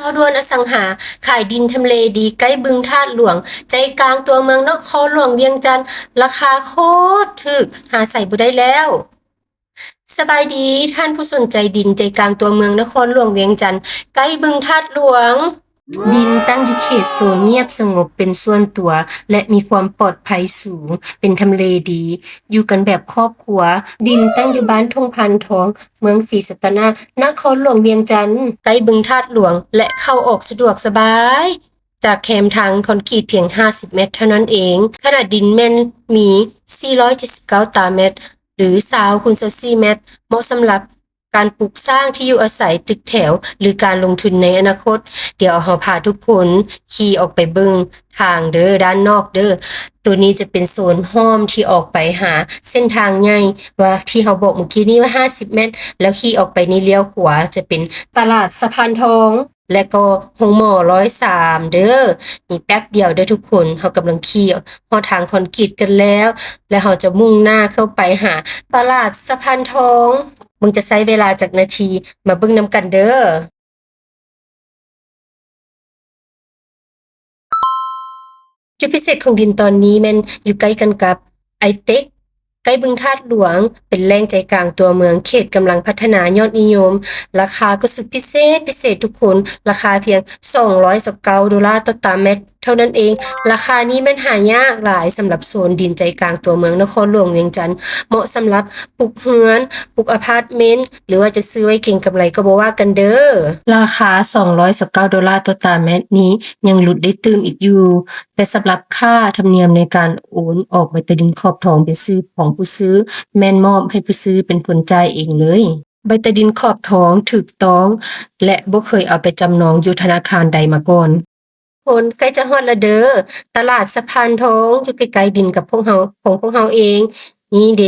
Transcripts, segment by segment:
ຂ່າວດ່ວນອະສັງຫາ ຂາຍດິນທຳເລດີໃກ້ບຶງທາດຫຼວງ ໃຈກາງຕົວເມືອງນະຄອນຫຼວງວຽງຈັນ ລາຄາໂຄດຖືກ ຫາໃສບໍ່ໄດ້ແລ້ວ. ສະບາຍດີທ່ານຜູ້ສົນໃຈດິນໃຈກາງຕົວເມືອງນະຄອນຫຼວງວຽງຈັນ ໃກ້ບຶງທາດຫຼວງ. ດິນຕັ້ງຢູ່ເຂດໂຊນງຽບສະຫງົບເປັນສ່ວນຕົວ ແລະ ມີຄວາມປອດໄພສູງ, ເປັນທຳເລດີ, ຢູ່ກັນແບບຄອບຄົວ. ດິນຕັ້ງຢູ່ບ້ານທົ່ງພານທອງ, ເມືອງສີສັດຕະນາກ, ນະຄອນຫຼວງວຽງຈັນ, ໃກ້ບຶງທາດຫຼວງ ແລະ ເຂົ້າອອກສະດວກສະບາຍ ຈາກແຄມທາງຄອນກຣີດພຽງຫ້າສິບແມັດເທົ່ານັ້ນເອງ. ຂະໜາດດິນແມ່ນມີສີ່ຮ້ອຍເຈັດສິບເກົ້າຕາແມັດ ຫຼື ຊາວຄູນຊາວສີ່ແມັດ, ເໝາະສຳລັບການປຸກສ້າງທີ່ຢູ່ອາໄສ, ຕຶກແຖວ ຫຼື ການລົງທຶນໃນອະນາຄົດ. ດຽວເຮົາພາທຸກຄົນຂີ່ອອກໄປເບິ່ງທາງເດີ, ດ້ານນອກເດີ. ໂຕນີ້ຈະເປັນໂຊນຫ້ອມທີ່ອອກໄປຫາເສັ້ນທາງໃຫຍ່ ວ່າທີ່ເຮົາບອກມື້ກີ້ນີ້ວ່າຫ້າສິບແມັດ, ແລ້ວຂີ່ອອກໄປນີ້ລ້ຽວຂວາ ຈະເປັນຕະຫຼາດສະພານທອງ ແລະ ກໍໂຮງໝໍຮ້ອຍສາມເດີ. ນີ້ແປັບດຽວເດີທຸກຄົນ, ເຮົາກຳລັງຂີ່ຮອດທາງຄອນກຣີດກັນແລ້ວ ແລະ ເຮົາຈະມຸ່ງໜ້າເຂົ້າໄປຫາຕະຫຼາດສະພານທອງ. ເບິ່ງຈະໃຊ້ເວລາຈັກນາທີ, ມາເບິ່ງນຳກັນເດີ. ຈຸດພິເສດຂອງດິນຕອນນີ້ແມ່ນຢູ່ໃກ້ກັນກັບໄອເຕັກ ໃກ້ບຶງທາດຫຼວງ, ເປັນແຫຼ່ງໃຈກາງຕົວເມືອງ, ເຂດກຳລັງພັດທະນາຍອດນິຍົມ. ລາຄາກໍສຸດພິເສດ, ພິເສດທຸກຄົນ, ລາຄາພຽງສອງຮ້ອຍຊາວເກົ້າໂດລາຕໍ່ຕາແມັດເທົ່ານັ້ນເອງ. ລາຄານີ້ແມ່ນຫາຍາກຫຼາຍສຳລັບໂຊນດິນໃຈກາງຕົວເມືອງນະຄອນຫຼວງວຽງຈັນ, ເໝາະສຳລັບ ປຸກເຮືອນ, ປຸກອາພາດເມັນ ຫຼືວ່າຈະຊື້ໄວ້ເກັງກຳໄລກໍບໍ່ວ່າກັນເດີ. ລາຄາສອງຮ້ອຍຊາວເກົ້າໂດລາຕໍ່ຕາແມັດນີ້ຍັງຫຼຸດໄດ້ຕື່ມອີກຢູ່, ແຕ່ສຳລັບຄ່າທຳນຽມໃນການໂອນອອກໃບຕາດິນຂອບທອງເປັນຊື່ຂອງຜູ້ຊື້ ແມ່ນມອບໃຫ້ຜູ້ຊື້ເປັນຄົນຈ່າຍເອງເລີຍ. ໃບຕາດິນຂອບທອງຖືກຕ້ອງ ແລະ ບໍ່ເຄີຍເອົາໄປຈຳນອງຢູ່ທະນາຄານໃດມາກ່ອນ. ຄົນໃກ້ຈະຮອດແລ້ວເດີ. ຕະຫຼາດສະພານທອງຢູ່ໃກ້ໆດິນກັບພວກເຮົາ, ຂອງພວກເຮົາເອງ. ນີ້ເດ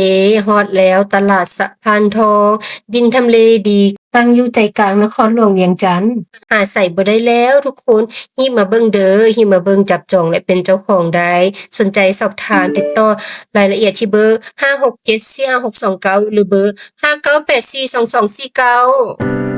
ຮອດແລ້ວ, ຕະຫຼາດສະພານທອງ, ດິນທຳເລດີ, ຕັ້ງຢູ່ໃຈກາງນະຄອນຫຼວງວຽງຈັນ. ຫາໃສບໍ່ໄດ້ແລ້ວທຸກຄົນ, ຮີບມາເບິ່ງເດີ, ຮີບມາເບິ່ງ, ຈັບຈອງ ແລະ ເປັນເຈົ້າຂອງໄດ້. ສົນໃຈສອບຖາມຕິດຕໍ່ລາຍລະອຽດທີ່ເບີ ຫ້າຫົກເຈັດສີ່ຫ້າຫົກສອງເກົ້າ ຫຼື ເບີ ຫ້າເກົ້າແປດສີ່ສອງສອງສີ່ເກົ້າ.